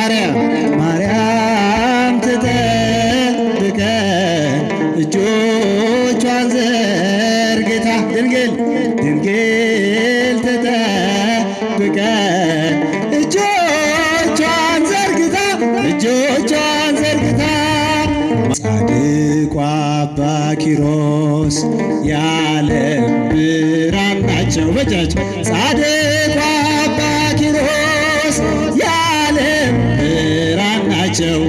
ማርያም ማርያም ትጠብቀን እጆቿን ዘርግታ ድንግል ድንግል ትጠብቀን እጆቿን ዘርግታ እጆቿን ዘርግታ። ጻድቁ አባ ኪሮስ የዓለም ብርሃን ናቸው። በጃቸው ጻድቁ አባ ኪሮስ የዓለም ብርሃን ናቸው።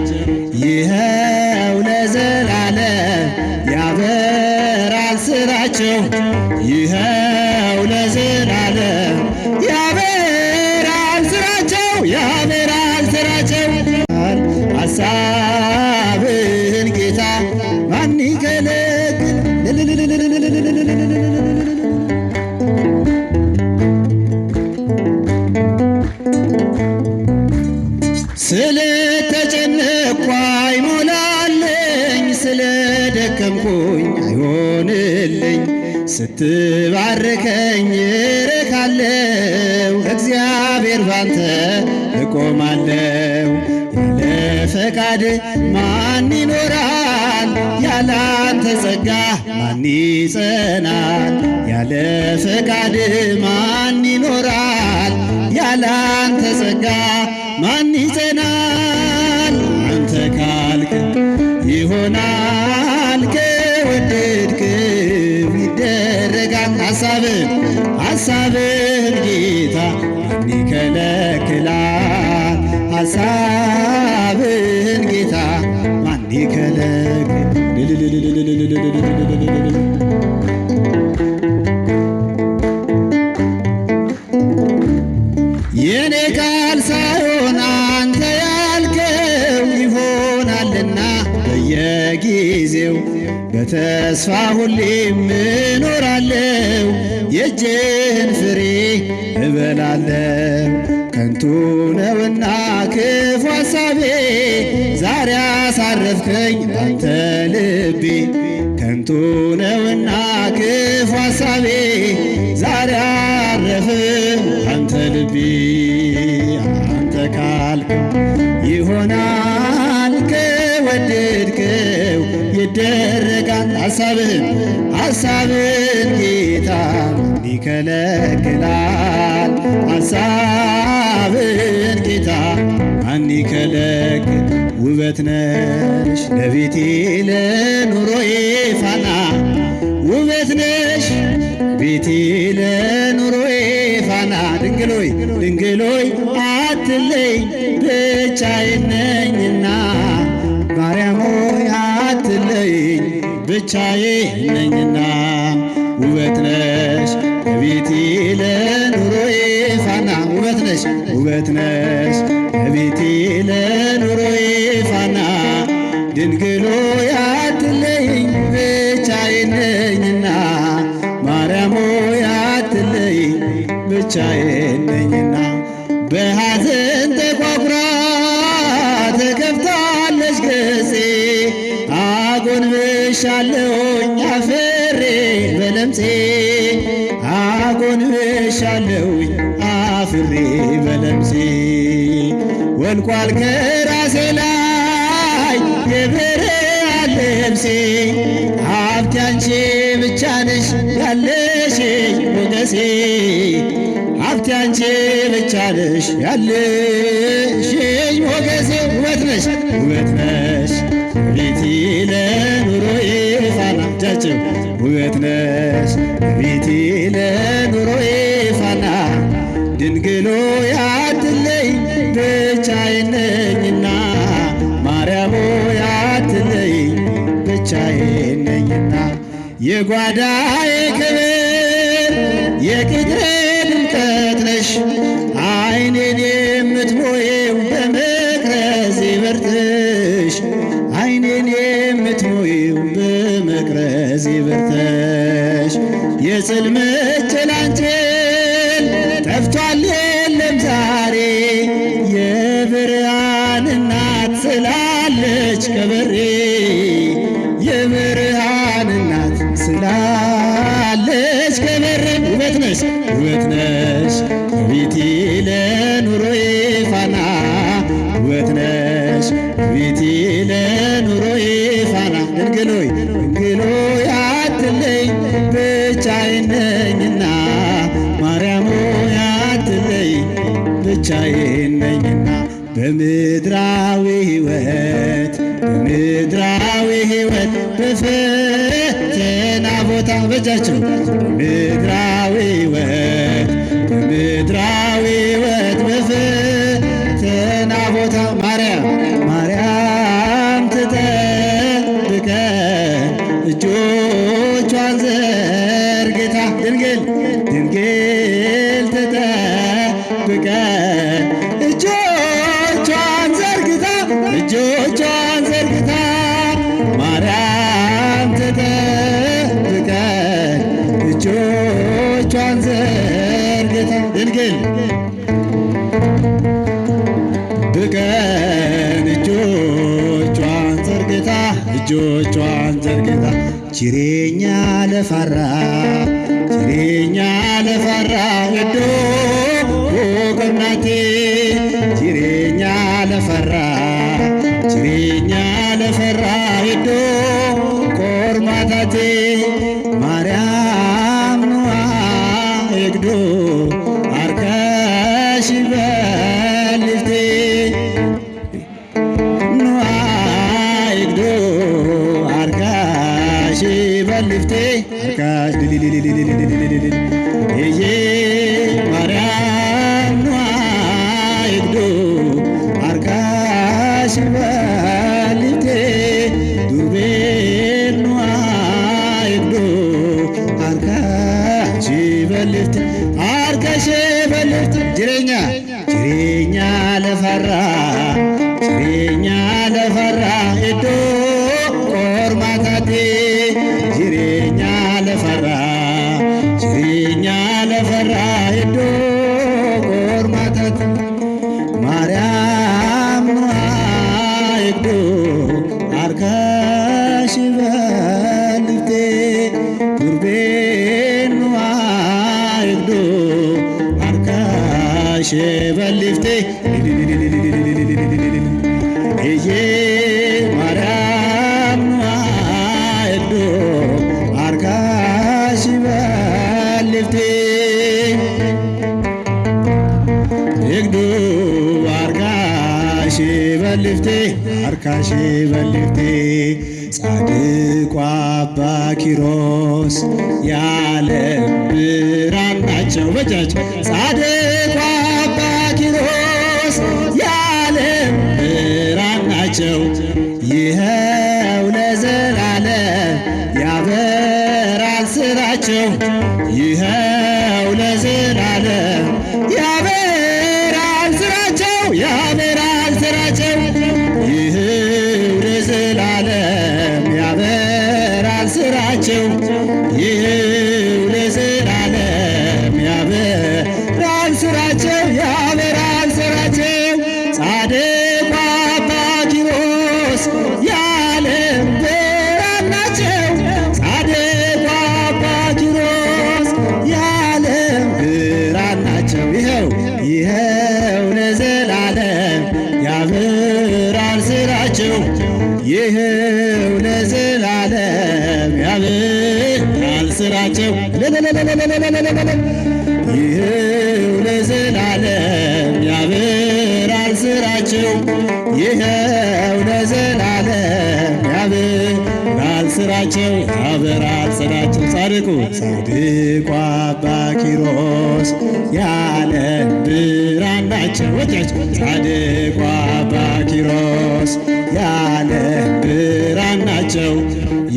ይኸው ለዘላለም ያበራል ስራቸው። ይኸው ለዘላለም ያበራል ስራቸው ያበራል ስራቸው። ሐሳብህን ጌታ ማን ይከለክል? ስለተጨነቅኩ አይሞላልኝ፣ ስለደከምኩኝ አይሆንልኝ። ስትባርከኝ እረካለው፣ እግዚአብሔር ባንተ እቆማለው። ያለ ፈቃድ ማን ይኖራል? ያለ አንተ ጸጋ ማን ይጸናል? ያለ ፈቃድ ማን ይኖራል? ያለ አንተ ጸጋ ማን ይጸናል? አንተ ካልክ ይሆናል፣ ከወደድክው ይደረጋል። ሐሳብህን ሐሳብህን ጌታ ማን ይከለክላል? ሐሳብህን ጌታ ማን ይከለክል? የኔ ቃል ሳይሆን አንተ ያልከው ይሆናልና በየጊዜው በተስፋ ሁሌም እኖራለሁ፣ የእጅህን ፍሬ እበላለሁ። ከንቱ ነውና ክፉ ሐሳቤ፣ ዛሬ አሳረፍከኝ ባንተ ልቤ። ከንቱ ነውና ክፉ ሐሳቤ፣ ዛሬ አረፍ አንተ ልቤ። አንተ ካልክ ይሆናል፣ ከወደድከው ይደረጋል። ሐሳብህን ሐሳብህን ጌታ ማን ይከለክላል? ሐሳብህን ጌታ ማን ይከለክል? ውበት ነሽ ለቤቴ ለኑሮዬ ፋና፣ ውበት ነሽ ቤቴ ለኑሮዬ ፋና። ድንግሎይ ድንግሎይ አትለይ ብቻዬን ነኝና፣ ማርያም ሆይ አትለይኝ ብቻዬን ነኝና። ውበት ነሽ ለቤቴ ለኑሮዬ ፋና፣ ውበት ነሽ ውበት ነሽ ለቤቴ ለኑሮዬ ፋና። ድንግሎይ አትለይኝ ብቻዬን ነኝና፣ ማርያም ሆይ አትለይኝ ብቻዬን ነኝና። በሐዘን ተቋቁራ ተከፍታለች ገጼ፣ አጎንብሻለሁኝ አፍሬ በለምጼ፣ አጎንብሻለሁኝ አፍሬ በለምጼ። ወልቋል ከራሴ ላይ የብርሃን ልብሴ፣ ሀብቴ አንቺ ብቻ ነሽ ያለሽኝ ሞገሴ፣ ሀብቴ አንቺ ብቻ ነሽ ያለሽኝ ሞገሴ። ውበት ነሽ ውበት ነሽ ቤቴ ለኑሮዬ ፋና እጃቸው ውበት ነሽ ቤቴ ለኑሮዬ ፋና። ድንግሎ አትለይ ብቻዬን ነኝና፣ ማርያም ሆይ አትለይ ብቻዬን ነኝና። የጓዳዬ ክብር የቅጥሬ ድምቀት ነሽ፣ ዓይኔን የምትሞይው በመቅረዝ ይበርትሽ፣ ዓይኔን የምትሞይው በመቅረዝ ይበርተሽ። የጽልመት ጭላንጭል ጠፍቷል የለም ዛሬ፣ የብርሃን እናት ስላለች ከበሬ፣ የብርሃን እናት ስላለች ከበሬ። ውበት ነሽ ውበት ነሽ ቤቴ ለኑሮዬ ፋና፣ ውበት ውቤት ነሽ ቤቴ ለኑሮዬ ፋና ድንግል ሆይ ድንግል ሆይ አትለይ ብቻዬን ነኝና ማርያም ሆይ አትለይ ብቻዬን ነኝና በምድራዊ ሕይወት በምድራዊ ሕይወት በፈተና ቦታ በጃቸው በምድራዊ ሕይወት በምድራዊ ሕይወት በፈተና ቦታ ማርያም ማርያም ትጠብቀን እጆቿን ዘርግታ ድንግል ድንግል ትጠብቀን እጆቿን ዘርግታ እጆቿን ዘርግታ ማርያም ትጠብቀን እጆቿን ዘርግታ ድንግል ብቀን እጆቿን ዘርግታ እጆቿን ዘርግታ jireenya lafarraa jireenya lafarraa iddoo boqonnaati jireenya lafarraa jireenya lafarraa iddoo qormaataati Maariyaam nu eegdu harkashii bal'iftee nu eegdu harkashii bal'iftee harkash eeyyee Maariyaam nu eegdu harkashii bal'iftee durbeen nu eegdu harkashii bal'iftee harkashii bal'iftee jireenya jireenya lafarraa jireenya lafarraa iddoo qormaataati jireenya lafarraa jireenya lafarraa iddoo qormaataati Maariyaam nu eegdu harkashii bal'iftee durbeen nu eegdu harkashii bal'iftee eeyyee Maariyaam nu eegdu harkashii bal'iftee eegdu harkashii bal'iftee harkashii bal'iftee ጻድቁ አባ ኪሮስ የዓለም ብርሃን ናቸው። በጃቸው ጻድቁ አባ ኪሮስ የዓለም ብርሃን ናቸው። ይኸው ለዘላለም ያበራል ስራቸው። ይኸው ለዘላለም ያበራል ስራቸው ያበራል ስራቸው ይኸው ለዘላለም ያበራል ስራቸው ይኸው ለዘላለም ያበራል ስራቸው ያበራል ስራቸው ጻድቁ አባ ኪሮስ የዓለም ብርሃን ናቸው። ጻድቁ አባ ኪሮስ የዓለም ብርሃን ናቸው። ይኸው ይኸው ለዘላለም ያበራል ስራቸው ይኸው ለዘላለም ያበራል ስራቸው ይኸው ለዘላለም ያበራል ስራቸው ይኸው ለዘላለም ያበራል ስራቸው ያበራል ስራቸው ጻድቁ ጻድቁ አባ ኪሮስ የዓለም ብርሃን ናቸው። ወጃቸው ጻድቁ አባ ኪሮስ የዓለም ብርሃን ናቸው።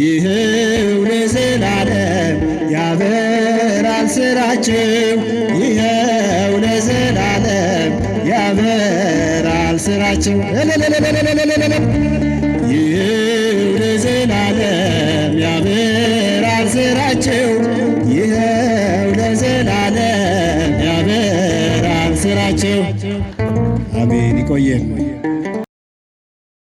ይኸው ለዘላለም ያበራል ስራቸው ይኸው ለዘላለም ያበራል ስራቸው ይኸው ለዘላለም ያበራል ስራቸው ይኸው ለዘላለም ያበራል ስራቸው። አሜን። ይቆየን።